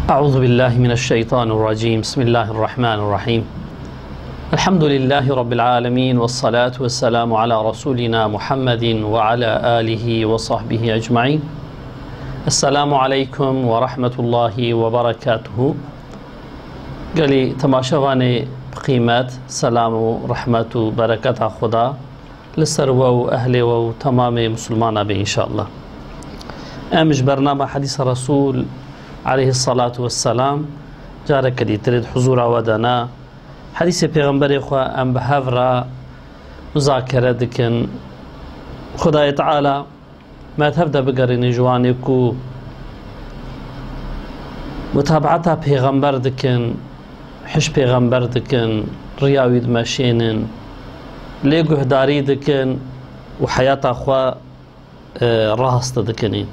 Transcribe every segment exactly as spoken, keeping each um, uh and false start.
أعوذ بالله من الشيطان الرجيم. بسم الله الرحمن الرحيم. الحمد لله رب العالمين، والصلاة والسلام على رسولنا محمد وعلى آله وصحبه أجمعين. السلام عليكم ورحمة الله وبركاته. Gelî temaşevanê bi qîmet, selam û rehmet û bereketa Xuda li ser we û ehlê we û temamê misilmana be înşallah. Em ji bernama Hedîsa Resûl aleyhi salatu vesselam careke dîtirê di huzûra we de ne. Hedîsê Pêxemberê xwe em bi hev re muzakere dikin. Xwedayê Teala me di hev de bigerîne ji wanê ku mutabaeta Pêxember dikin, hiş Pêxember dikin, riya wî dimeşênin, lê guhdarî dikin û heyata xwe, e, rast dikinî.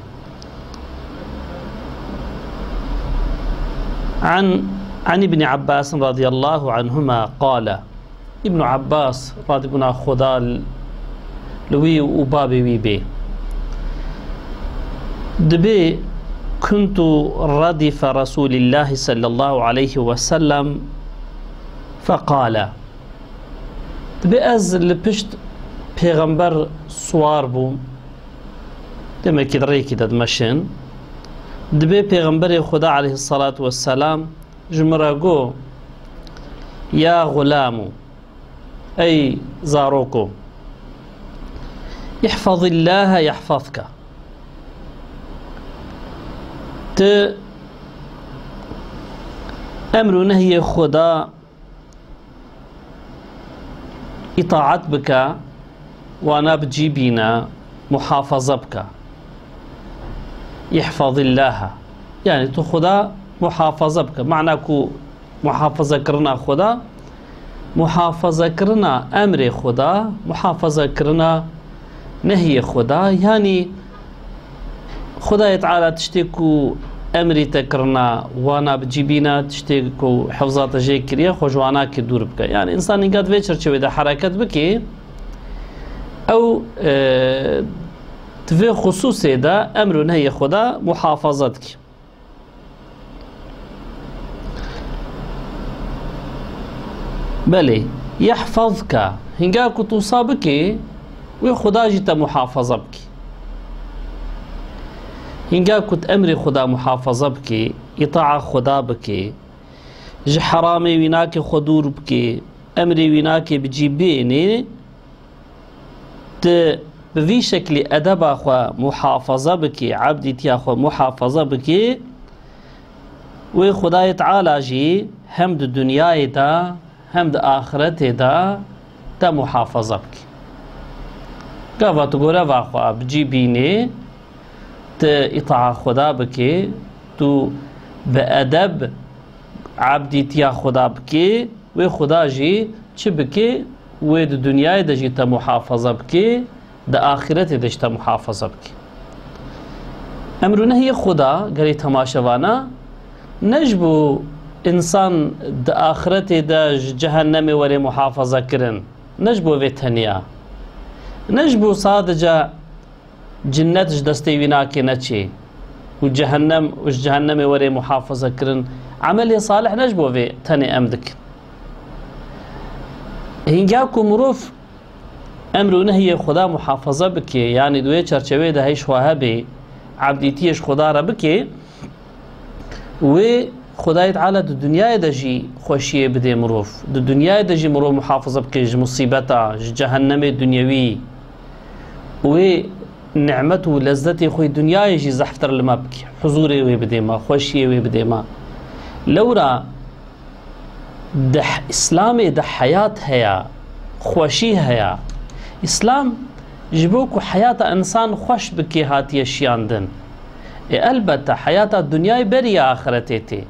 عن، عن ابن عباس رضي الله عنهما قال، Îbn Abbas, radîbûna Xuda li wî û babê wî bê, dibê: كنت ردف رسول الله صلى الله عليه وسلم فقال. Dibê ez li pişt Pêxember siwar bûm, demekî di rêkî de dimeşin. Dibê Pêxemberê Xuda aleyhissalatu vesselam ji min re got: يا غلام، ey zaroko, احفظ الله يحفظك. Tu emr û nehyê Xuda îtaat bike, wana bi cî bîne, muhafaza bike. احفظ الله. Yani tu Xuda muhafaza bike. Mana ku muhafazakirina Xuda, muhafazakirina emrê Xuda, muhafazakirina nehyê Xuda. Yani Xwedayê Teala tiştê ku emrî te kirina, wana bi cî bîne, tiştê ku hifza te jê kiriye, xwe ji wana kê dûr bike. Yani însan hînga di vê çerçevê de hereket bike, ew, e, di vê xusûsê de emr û nehyê Xweda muhafaza dike. Belê, yehfazke, hînga ku tu wisa bikê, wê Xuda jî te muhafaza bikê. Hînga ku tu emrê Xuda muhafaza bikê, îtaa Xuda bikê, ji heramê wî nakê xwe dûr bikê, emrê wî nakê bi cî bênê, tu bi vî şeklî edeba xwe muhafaza bikî, ebdîtiya xwe muhafaza bikî, wê Xwedayê Teala jî hem di dinyayê de hem di axiretê de te muhafaza bikî. Gava tu goreva xwe bi cî bînî, tu îtaa Xweda bikî, tu bi edeb ebdîtiya Xweda bikî, wê Xweda jî çi bikê, wê di dinyayê de jî te muhafaza bikê, di axîretê de jî te muhafaza bikê. Emr û nehyê Xweda, gelê temaşevana, ne ji bo însan di axîretê de ji cehennemê were muhafaza kirin, ne ji bo vê tenya, ne ji bo sadece cinnet ji destê wî nake neçê û cehennem û ji cehennemê were muhafaza kirin. Emelê salih ne ji bo vê tenê em dikin. Hînga ku mirov emr û nehyê Xweda muhafaza bike, yanî di wê çerçeveyê de heyş xwe hebe, ebdîtiyê ji Xweda re bike, wê Xwedayê Teala di dinyayê de jî xweşiyê bidê mirov. Di dinyayê de jî mirov muhafaza bike ji musîbeta, ji cehennemê dinyewî. Wê nimet û lezzetê xwe dinyayê jî zehftir li me bike. Huzûrê wê bidê me, xweşiyê wê bidê me. Lewra di h-, Îslamê de heyat heye, xweşî heye. Îslam ji bo ku heyata însan xweş bike hatiye şiyandin. Ê elbette heyata dinyayê beriya axiretê tê.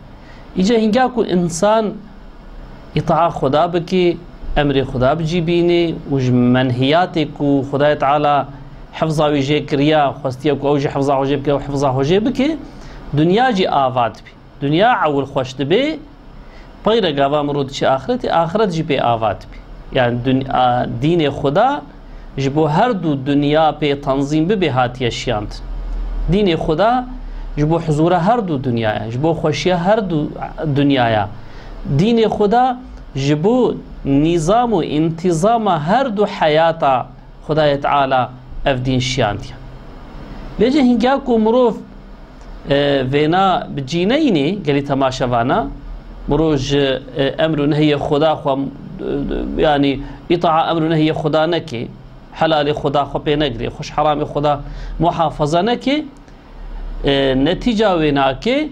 Îca hînga ku însan îtaa Xuda bike, emrê Xuda bi cî bîne û ji menhiyatê ku Xudayê Teala hifza wî jê kiriya, xwestiye ku ew jî hifza xwe jê bike, ew hifza xwe jê bike, dinya jî ava dibe. Dinya ewil xweş dibe, pey re gava mirov diçe axiretê, axiret jî pê ava dibe. Yani dun-, a, dînê Xuda ji bo her du dinya pê tenzîm bibe hatiye şiyandin. Dînê Xuda ji bo huzûra her du dinyaya, ji bo xweşiya her du dinyaya. Dînê Xuda ji bo nîzam û întîzama her du heyata Xudayê Teala ev dîn şiyandiye. Vêce hingya ku mirov, e, vêna bi cî neyînê, gelî temaşevana, mirov ji, e, emr û nehiyê Xuda xwe, e, yanî îtaa emr û nehiyê Xuda neke, helalê Xuda xwe pê negirê, xweş heramê Xuda muhafaza neke, e, netîca wê nake,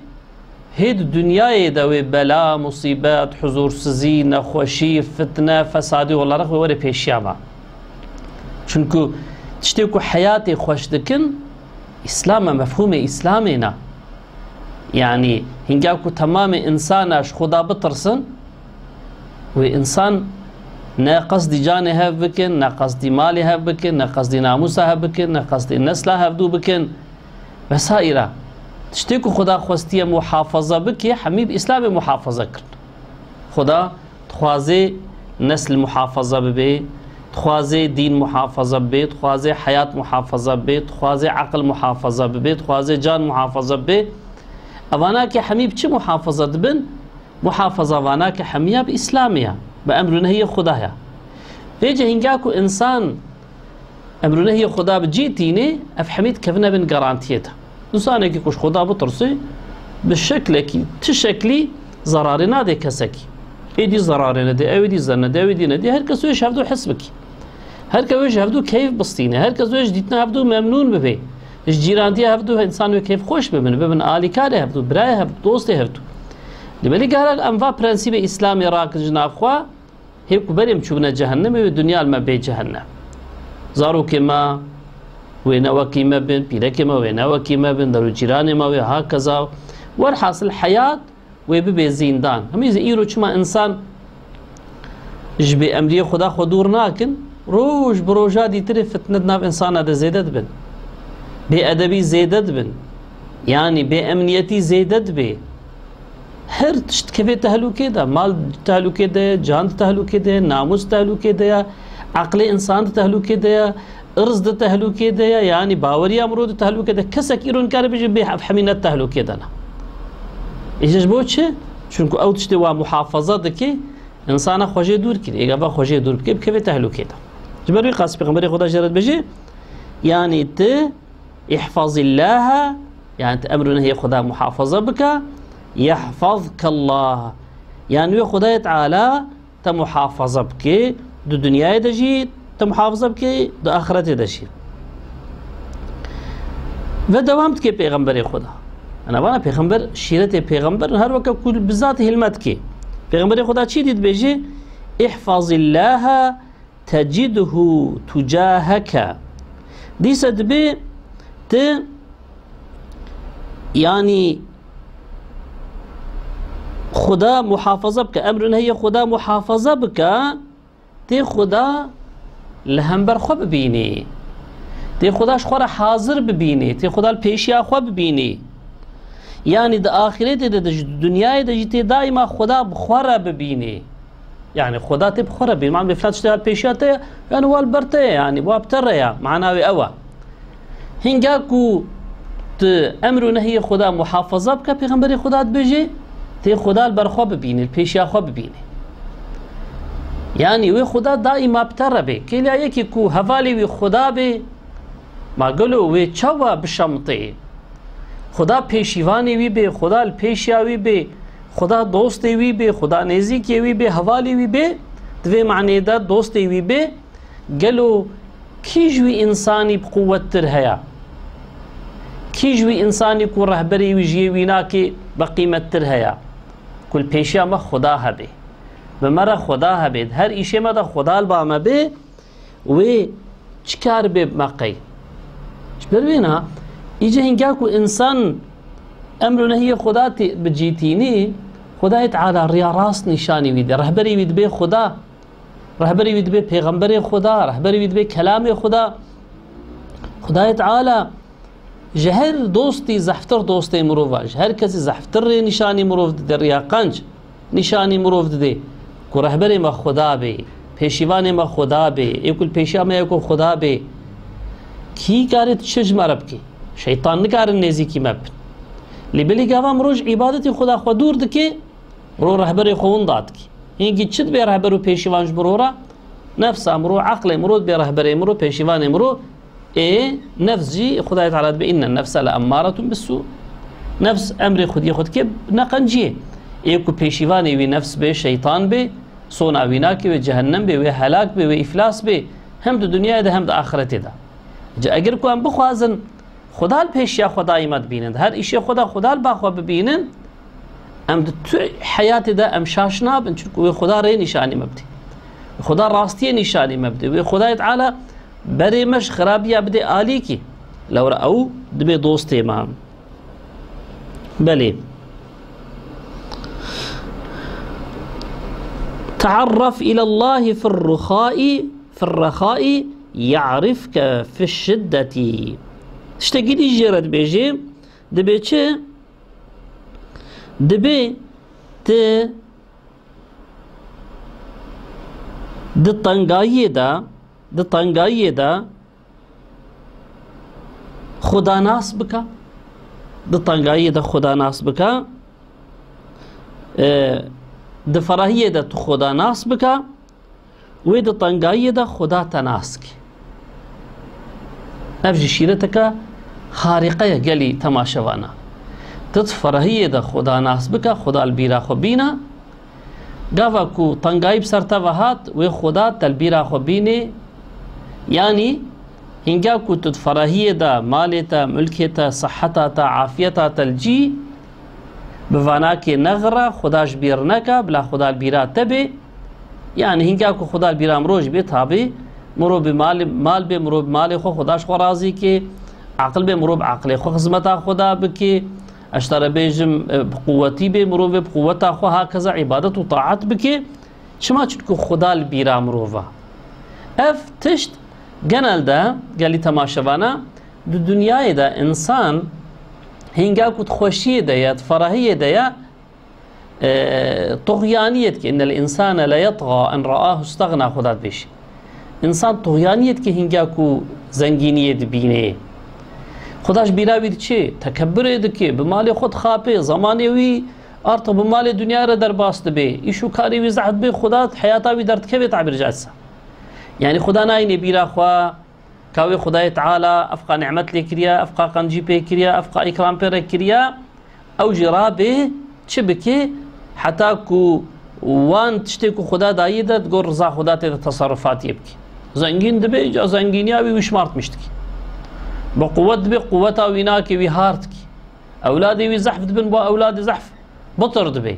hê di dinyayê de wê bela, musîbet, huzursizî, nexweşî, fitne, fesadî û leriq wê were pêşiya me. Çunku tiştê ku heyatê xweş dikin, Îslam e, mefhûmê Îslamê ne. Yanî, hinga ku temamê însana ji Xuda bitirsin, wê însan ne qesdî canê hev bikin, ne qesdî malê hev bikin, ne qesdî namûsa hev bikin, ne qesdî nesla hevdû bikin, vesaîra. Tiştê ku Xuda xwestiye muhafaza bike, hemî bi Îslamê muhafaza kirin. Xuda dixwaze nesl muhafaza bibe, dixwaze dîn muhafaza bibe, dixwaze heyat muhafaza bibe, dixwaze aqil muhafaza bibe, dixwaze can muhafaza bibe. Evana ke hemî bi çi muhafaza dibin? Muhafaza vana ke hemiya bi Îslamê ya, bi emr û nehiyê Xuda ya. Vêce hinga ku însan emr û nehiyê Xuda bi cî tînê, ev hemî dikevine bin garantiyê de. Însanekî ku ji Xuda bitirsê, bi şeklekî, ti şeklî zerarê nadê kesekî. Êdî zerarê nedê, ewêdî zer nedê, ewêdî nedê, her kes wê ji hevdû hes bikî. Her kes wê ji hevdû keyf bistîne, her kes wê ji dîtina hevdû memnûn bibe. Ji cîrandiya hevdû însan wê keyfxweş bibin, bibin alîkarê hevdû, birayê hevdû, dostê hevdû. Li belî gehra em va prensîbê Îslamê rakin ji nav xwe, hê ku berê em çûbine cehennemê, wê dinya li me bê cehennem. Zarokê me wê ne wekî me bin, pîrekê me wê ne wekî me bin, der û cîranê me wê hakeza. Werhasil heyat wê bibe zîndan. Hemî zî îro çima însan ji bêemriyê Xuda xwe dûr nakin, roj bi roja dîtirê fitne di nav însana de zêde dibin. Bêedebî zêde dibin. Yanî bêemniyetî zêde dibe. Her tişt dikeve tehlûkê de. Mal tehlûkê de ye, can di tehlûkê de ye, namûs tehlûkê de ye, eqlê însan di tehlûkê de ye, irz di tehlûkê de ye, yanî baweriya mirov di tehlûkê de. Kesek îro nikare bêje bê ev hemî ne tehlûkê de ne. Îje ji bo çi? Çunku ew tiştê wa muhafaza dike, însana xwe jê dûr kir. Êga va xwe jê dûr bike, bikeve tehlûkê de. Ji ber wî qas Pêxemberê Xuda jê re dibêje, yanî ti ihfazillaha, yanî tu emr û nehiyê Xuda muhafaza bike, yahfazkallah. Yanî wê Xudayê Teala te muhafaza bike, di dinyayê de jî te muhafaza bike, di axiretê de jî. Ve dewam dike Pêxemberê Xuda. Ana vana Pêxember, şîretê Pêxember her weke ku bi zatê hilmet dike. Pêxemberê Xuda çi dî dibêje? Ihfazillaha tecidhu tucaheke. Dîse dibê ti, yanî, Xuda muhafaza bike, emr û nehiyê Xuda muhafaza bike, tê Xuda li hember xwe bibînî. Tê Xuda ji xwe re hazir bibînî. Tê Xuda li pêşiya xwe bibînî. Yanî di axîretê de, di ji dinyayê de jî tê daîma Xuda bi xwe re bibînî. Yanî Xuda tê bi xwe re bînî. Mal bê filan tiştê li pêşiya te ye, yanî wa li ber te ye, yanî wa bi te re ye. Mana wê ew e. Hinga ku tu emr û nehiyê Xuda muhafaza bike, Pêxemberê Xuda dibêje, tê Xuda li ber xwe bibînî, li pêşiya xwe bibînî. Yanî wê Xuda daîma bi te re bê. Kêliya yekî ku hevalê wî Xuda bê, ma gelo wê çawa bişemtê? Xuda pêşîvanê wî bê, Xuda li pêşiya wî bê, Xuda dostê wî bê, Xuda nêzîkê wî bê, hevalê wî bê, di vê manê de dostê wî bê, gelo kî ji wî însanî bi quwettir heye? Kî ji wî însanî ku rehberê wî ji yê wî nake bi qîmettir heye? Ku li pêşiya me Xuda hebê, bi me re Xuda hebê, di her îşê me de Xuda li ba me bê, wê çi kar bê bi me qey? Ji ber wê na, îce hinga ku însan emr û nehiyê Xuda tê-, bi cî tînî, Xudayê Teala riya rast nîşanî wî de. Rehberî wî dibe Xuda, rehberî wî dibe Pêxemberê Xuda, rehberî wî dibe kelamê Xuda. Xudayê Teala ji her dostî zehftir dostê mirov e, ji her kesî zehftir rê nîşanî mirov dide, riya qenc nîşanî mirov dide ku rehberê me Xuda bê, pêşîvanê me Xuda bê, ê ku li pêşiya me ye ku Xuda bê. Kî karê tu çi ji me re bikî? Şeytan nikarin nêzîkî me bin. Lê belê gava mirov ji îbadetê Xuda xwe dûr dike, mirov rehberê xwe winda dike. Hingî çi dibe rehber û pêşîvan ji mirov re? Nefsa mirov, eqlê mirov dibe rehberê mirov, pêşîvanê mirov. Ê nefs jî Xudayê Teala dibe, "Înnen nefse le emmâretun bissû." Nefs emrê xwediyê xwe dike neqenciyê. Ê ku pêşîvanê wî nefs bê, şeytan bê, sona wî nake, wê cehennem bê, wê helak bê, wê îflas bê, hem di dinyayê de hem di axretê de. Ca eger ku em bixwazin Xuda li pêşiya Xwedayê me dibînin, di her îşê xwe de Xuda li ba xwe bibînin, em di tu heyatê de em şaş nabin, çunku wê Xuda rê nîşanî me bidê. Xuda rastiyê nîşanî me bidê. Wê Xudayê Teala berê me ji xirabiya bidê alîkî. Lewra ew dibe dostê me. Belê. Te'arraf ilallahi fir ruxai, fir rexai, ya'rifke fiş şiddeti. Tiştekî dî jê re dibêjê, dibê çi? Dibê ti di tengayiyê de, di tengayiyê de Xuda nas bike, di tengayiyê de Xuda nas bike, e, di ferahiyê de tu Xuda nas bike, wê di tengayiyê de Xuda te nas ke. Ev jî şîreteke harîqe ye gelî temaşevana. Tu di ferahiyê de Xuda nas bike, Xuda li bîra xwe bîne, Gava ku tengayî bi ser te ve hat, wê Xuda te li bîra xwe bînê, yanî hînga ku tu di ferahiyê de, malê te, milkê te, siheta te, afiyeta te li cî, bi vanakê nexire, Xuda ji bîr neke, bila Xuda li bîra te bê. Yanî hînga ku Xuda li bîra mirov jî bê, tabî mirov bi mal, mal bê, mirov bi malê xwe, Xuda ji xwe razî kê, aqil bê, mirov bi aqilê xwe xizmeta Xuda bikê. Ez ji te re bêjim, e, bi quwetî bê, mirovê bi quweta xwe hakeza îbadet û taet bike. Çima? Çunku Xuda li bîra mirov e. Ev tişt genelde, gelî temaşevana, di dinyayê de însan hînga ku di xweşiyê de ye, di ferahiyê de ye, e, tuxyaniyê dike. Innel însane leyetxa en raahu stexna, Xuda dibêje. Însan tuxyaniyê dike hînga ku zengîniyê dibîne. Xuda ji bîra wî diçe, tekebburê dike, bi malê xwe dixape, zemanê wî artık bi malê dinyayê re derbas dibe, îş û karê wî zehf dibe, Xuda heyata wî derdikeve tabîr caizse. Yanî Xuda nayîne bîra xwe, ka wê Xudayê Teala evqa nimet lê kiriye, evqa qencî pê kiriye, evqa îkram pê re kiriye, Ew jî rabê çi bike, heta ku wan tiştê ku Xuda dayî de, di gor riza Xuda tê de teserrufatiyê bike. Zengîn dibe, ca zengîniya wî wî şmartmiş dike. Bi quwet dibe, quweta wî nake, wî har dike. Ewladê wî zehf dibin, bo ewladê zehf bitir dibe.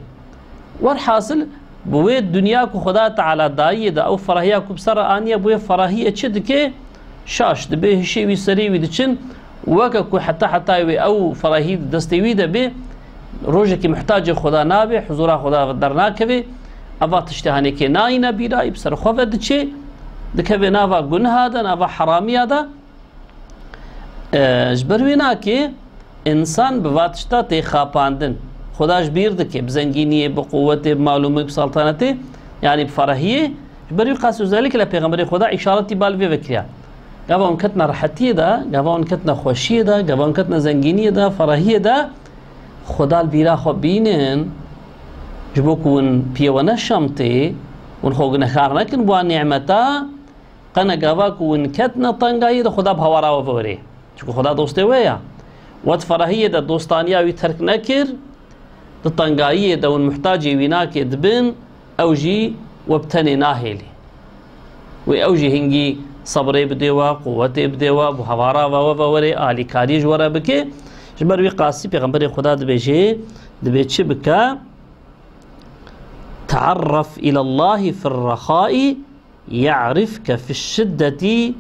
Werhasil, bi wê dinya ku Xuda Teala dayî de, ew ferahiya ku bi ser re aniye, bi wê ferahiyê çi dike? Şaş dibe, hişê wî serê wî diçin, weke ku heta hetayê wê ew ferahî di destê wî de bê, rojekî muhtacê Xuda nabe, huzura Xuda dernakeve, eva tiştê hanekê nayîne bîra, bi ser xwe ve diçe, dikeve nava gunha de, nava heramiya de. E, ji ber wê nake, însan bi va tişta tê xapandin. Xuda ji bîr dike, bi zengîniyê, bi quwetê, bi mal û milk, bi saltanetê, yanî bi ferahiyê. Ji ber wî qas özellikle Pêxemberê Xuda îşaretî bal vê vekiriya. Gava hûn ketine rehetiyê de, gava hûn ketine xweşiyê de, gava hûn ketine zengîniyê de, ferahiyê de, Xuda li bîra xwe bînin, ji bo ku hûn piyê we neşemtê, hûn xwe gunehkar nekin bi wan nîmeta, qene gava ku hûn ketine tengayî de Xuda bi hawara we ve were. Çunku Xuda dostê we ya. We di ferahiyê de dostaniya wî terk nekir, di tengayiyê de hûn muhtacê wî nake dibin, ew jî we bi tenê nahêlî. Wê ew jî hingî sebrê bidê we, quwetê bidê we, bi hawara ve we ve were, alîkariyê ji we re bike. Ji ber wî qasî Pêxemberê Xuda dibêje, dibê çi bike? Te'erref ilallahî fir rexaî, Ye'rifke fiş şiddetî,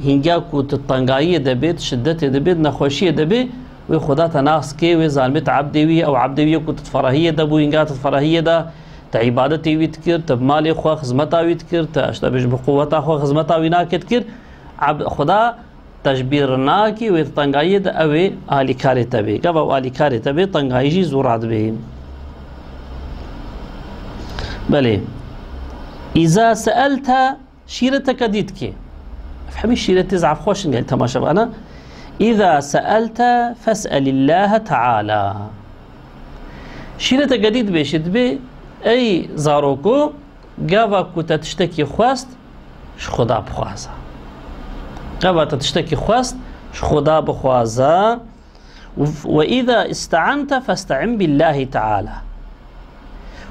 hînga ku tu tengayiyê de bê, tu şiddetê de bê, tu nexweşiyê de bê, wê Xuda te nas kê, wê zanibê tu ebdê wî, ew ebdê wî ye ku tu di ferahiyê de bû, hînga tu di ferahiyê de, te îbadetê wî dikir, te bi malê xwe xizmeta wî dikir, te, işte, bêj bi quweta xwe xizmeta wî nakê dikir. Eb-, Xuda te ji bîr nakî, wê di tengayiyê de ew ê alîkarê te bê. Gava ew alîkarê te bê, tengayî jî zû radibe. Belê. Îza seelte şîreteke dî dikê. Ev hemî şîretê zaf xweş in gelî temaşevana. إذا سألت فاسأل الله تعالى. Şîreteke dî dibêje, dibê, ey zaroko, gava ku te tiştekî xwest, ji Xuda bixwaze. Gava te tiştekî xwest, ji Xuda bixwaze. وإذا استعنت فاستعن بالله تعالى.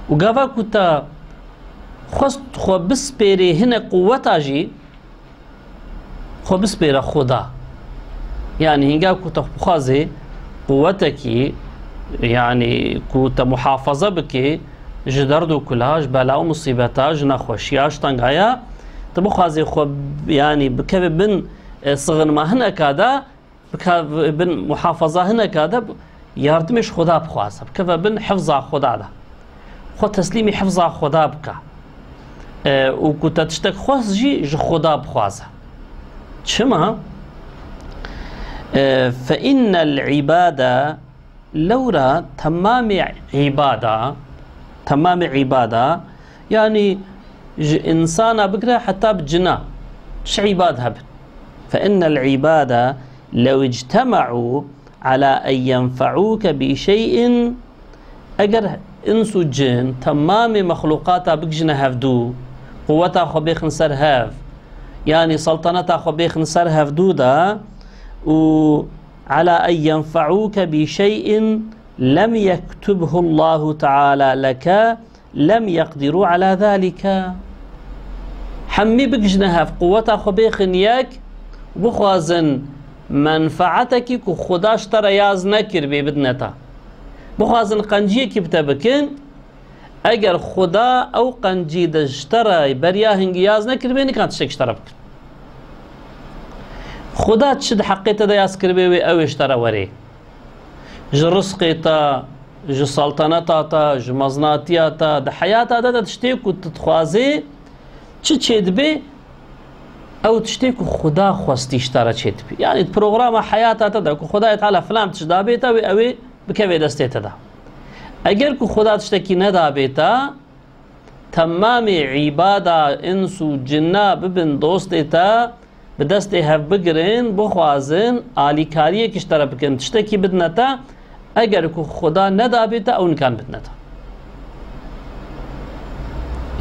Û gava ku te xwest xwe bispêrê hinek quweta jî, xwe bispêre Xuda. Yanî hînga ku te bixwazê quwetekî, yanî ku te muhafaza bikê ji derd û kula, ji bela û musîbeta, ji nexweşiya, ji tengaya, te bixwazê xwe, yanî bikeve bin, e, sixinma hineka de, bikeve bin muhafaza hineka de, yardimê ji Xuda bixwaze, bikeve bin hifza Xuda de. Xwe teslîmî hifza Xuda bike. E, û ku te tiştek xwest jî ji Xuda bixwaze. Çima? E, فإن العباد, lewra temamê îbada, temamê îbada, yanî ji însana bigire heta bi cina, çi îbad hebin. فإن العباد لو اجتمعوا على أن ينفعوك بشيء, eger ins û cin, temamê mexlûqata bigijine hevdû, quweta xwe bêxin ser hev, yanî selteneta xwe bêxin ser hevdû de, û على أن ينفعوك بشيء لم يكتبه الله تعالى لك لم يقدروا على ذلك. Hemî bigijine hev, quweta xwe bêxin yek, bixwazin menfaatekî ku Xuda ji te re yaz nekiribê bidine te. Bixwazin qenciyekî bi te bikin, eger Xuda ew qencî de ji te re beriya hingî yaz nekiribê, nikan tiştek ji te re bikin. Xuda çi di heqê te de yaz kiribê wê, ew ê ji te re werê. Ji rizqê te, ji saltaneta te, ji meznatiya te, di heyata te de tiştê ku tu dixwazê, çi çêdibê, ew tiştê ku Xuda xwestî ji te re çêdibê. Yanî di programa heyata te de ku Xwedayê Teala filan tişt dabê te wê, ew ê bikevê destê te de. Eger ku Xuda tiştekî nedabê te, temamê îbada ins û cinna bibin dostê te, bi destê hev bigirin, bixwazin alîkariyekî ji te re bikin, tiştekî bidine te, eger ku Xuda nedabê te, ew nikan bidine te.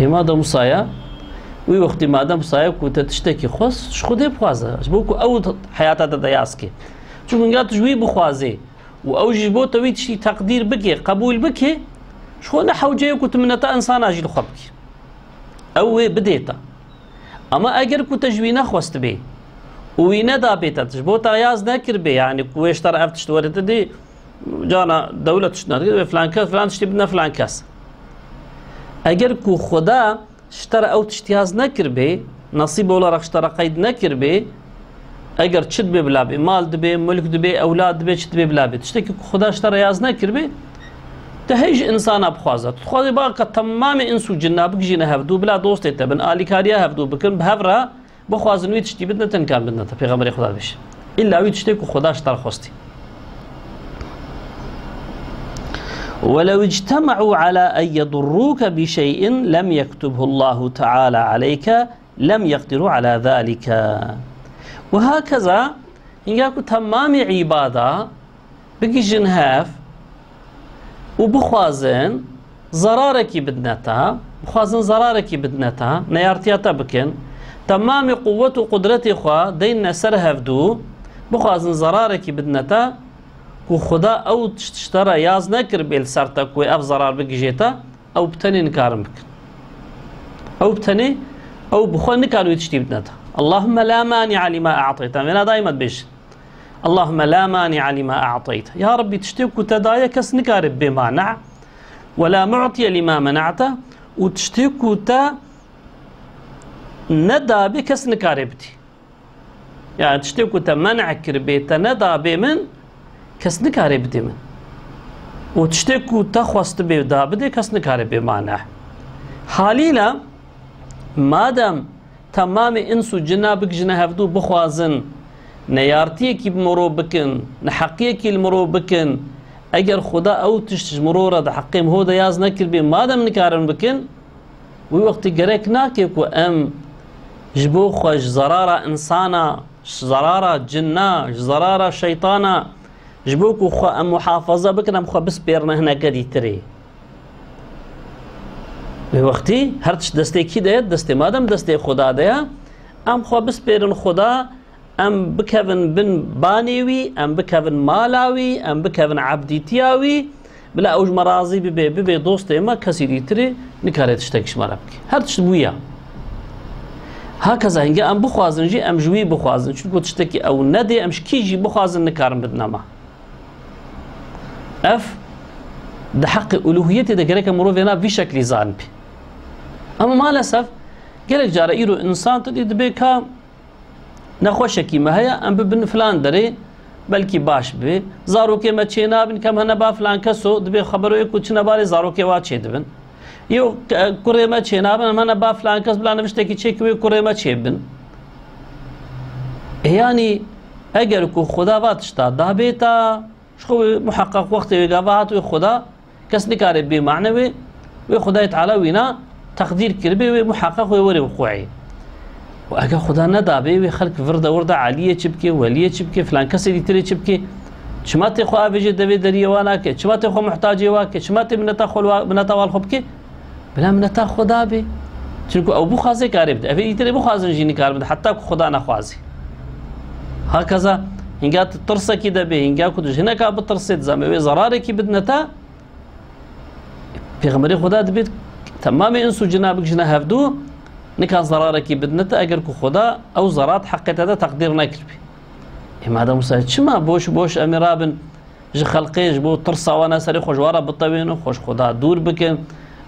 Ê madem wisa ye, wî wextî madem wisa ye ku te tiştekî xwest, ji Xwedê bixwaze. Ji bo ku ew heyata te de yaz ke. Çunku hinga tu ji wî bixwazê û ew jî ji bo te wî tiştî teqdîr bike, qebûl bike, ji xwe ne hewce ye ku tu mineta insana jî li xwe bikî. Ew wê bidê te. Ama eger ku te ji wî nexwestibê û wî nedabê te, ji bo te yaz nekiribê, yanî ku wê ji te re ev tişt were, te dê cana dewlet tişt nedike, wê filan kes, filan tiştî bidine filan kes. Eger ku Xuda ji te re ew tişt yaz nekiribê, nesîb olarak ji te re qeyd nekiribê, eger çi dibe bila bê, mal dibe, mulk dibe, ewlad dibe, çi dibe bila bê, tiştekî ku Xuda ji te re yaz nekiribê, te hê ji insana bixwaze. Tu dixwazê ba ka temamê ins û cinna bigijîne hevdû, bila dostê te bin, alîkariya hevdû bikin, bi hev re bixwazin wî tiştî bidine te, nikan bidine te. Pêxemberê Xuda dibêje, îlla wî tiştê ku Xuda ji te re xwestî. ولو اجتمعوا على أن يضروك بشيء لم يكتبه الله تعالى عليك لم يقدروا على ذلك. وهكذا، hinga ku temamê îbada bigijin hev û bixwazin zerarekî bidine te, bixwazin zerarekî bidine te, neyartiya te bikin, temamê quwwet û qudretê xwe deyne ser hevdû, bixwazin zerarekî bidine te, ku Xuda ew tişt ji te re yaz nekiribê li ser te ku ev zerar bigijê te, ew bi tenê nikarin bikin. Ew bi tenê, ew bi xwe nikarin wî tiştî bidine te. اللهم لا مانع لما أعطيت. Em vêna daîma dibêjin. اللهم لا مانع لما أعطيت. Ya Rabbî, tiştê ku te daye kes nikare bê mane. ولا معطي لما منعت. Û tiştê ku te nedabê kes nikare bidî. Yani tiştê ku te men'e kiribê, te nedabê min, kes nikare bidê min. Û tiştê ku te xwestibê da bidê, kes nikare bê mane. Halîla, madem temamê ins û cina bigijine hevdû bixwazin, neyartiyekî bi mirov bikin, neheqiyekî li mirov bikin, eger Xuda ew tişt ji mirov re di heqê mirov de yaz nekiribê, madem nikarin bikin, wî wextî gerek nake ku em ji bo xwe ji zerara insana ji zerara cinna, ji zerara şeytana, ji bo ku xwe em muhafaza bikin, em xwe bispêrine hineke dîtirê. Wê wextî her tişt destê kî de ye? Destê, madem destê Xuda de ye, em xwe bispêrin Xuda, em bikevin bin banê wî, em bikevin mala wî, em bikevin ebdîtiya wî, bila ew ji me razî bibe, bibe dostê me, kesî dîtirê nikare tiştek ji me re bike. Her tişt bûya. Hakeza hingê em bixwazin jî, em ji wî bixwazin. Çunku tiştekî ew nedê, em ji kî jî bixwazin, nikarin bidine me. Ev di heqê uluhiyetê de gereke mirovê na vî şeklî zanibê. Ama maalesef gelek care îro insan tu dî dibê ka nexweşekî me heye, em bibin filan derê, belkî baş bibê. Zarokê me çênabin, kem hene ba filan keso, dibê xeberoyê ku çine barê zarokê wa çêdibin. Yo, ke-, kurê me çênabin, em hene ba filan kes bila niviştekî çêkî wê kurê me çêbin. E, yanî, eger ku Xuda va tişta dabêta, ji xwe wê muheqeq wextê wê gava hat wê Xuda, kes nikare bê mane wê, wê Xudayê Teala wîna teqdîr kiribê, wê muheqeq wê were wuqûê. Û eger Xuda nedabê, wê xelk vir de wir de eliyê çi bike, weliyê çi bike, filan kesê dîtirê çi bike? Çima tê xwe avêjê devê deriyê wa nake? Çima tê xwe muhtacê wa ke? Çima tê mineta xwe li wa, mineta wa li xwe bike? Bila mineta Xuda bê. Çunku ew bixwaze karê bide. Ev ê dîtirê bixwazin jî nikaribin, heta ku Xuda nexwazê. Hakeza hinga tu tirsekî de bê, hinga ku tu ji hineka bitirsê, dizanî wê zerarekî bidine te. Pêxemberê Xuda dibêt, temamê ins û cina bikişine hevdû, nikan zerarekî bidine te, eger ku Xuda ew zerat heqê te de teqdîr nekiribî. Ê madem wisa, çima boş boş em ê rabin ji xelqê, ji bo tirsa wana serê xwe ji wan re bitewênin, xwe ji Xuda dûr bikin,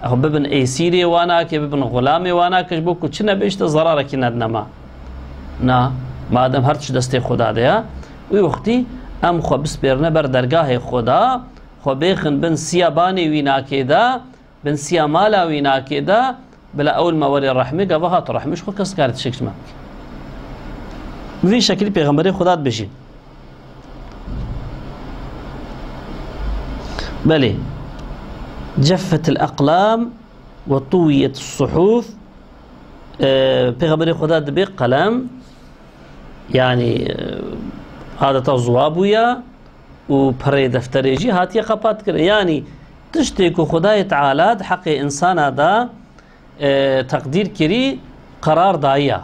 ew bibin êsîrê wana ke, bibin xulamê wana ke, ji bo ku çi nebe, işte zerarekî nedine me. Na, madem her tişt destê Xuda de ye, wî wextî em xwe bispêrine ber dergahê Xuda, xwe bêxin bin siya banê wî nakê de, bin siya mala wî nakê de, bila ew li me werê rehmê, gava hat rehmê, ji xwe kes kar tişek ji me bike. Bi vî şekilî Pêxemberê Xuda dibêjî. Belê. Ceffetil eqlam ve tuwiyet suhuf. E, Pêxemberê Xuda dibê qelem, yanî, e, adeta ziwa bûye û perê defterê jî hatiye qepat kirin. Yanî tiştê ku Xudayê Teala di heqê insana de, e, teqdîr kirî, qerar dayiya.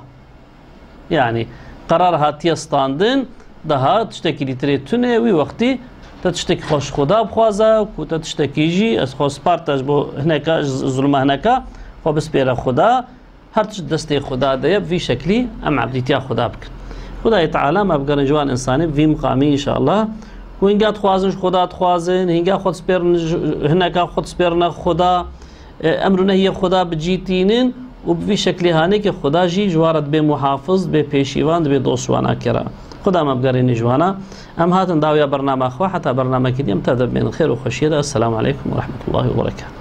Yanî qerar hatiye standin, daha tiştekî dîtirê tune, wî wextî te tiştekî xwe ji Xuda bixwaze, ku te tiştekî jî ez xwe spar te ji bo hineka, ji zulma hineka, xwe bispêre Xuda. Her tişt destê Xuda de ye, bi vî şeklî em ebdîtiya Xuda bikin. Xudayê Teala me bigerin ji wan insanê bi vî miqamî înşallah. Ku hinga dixwazin ji Xuda dixwazin, hinga xwe dispêrin ji, hineka xwe dispêrine Xuda, e, emr û nehiyê Xuda bi cî tînin û bi vî şeklî hanê ke Xuda jî ji wan re dibe muhafiz, dibe pêşîvan, dibe dost ji wana kira. Xuda me bigerîne ji wana. Em hatin dawiya bernama xwe, heta bernamekî dî em tev de bimînin xêr û xweşiyê de. Esselamu aleykum ve rahmetullahi ve berekatuhu.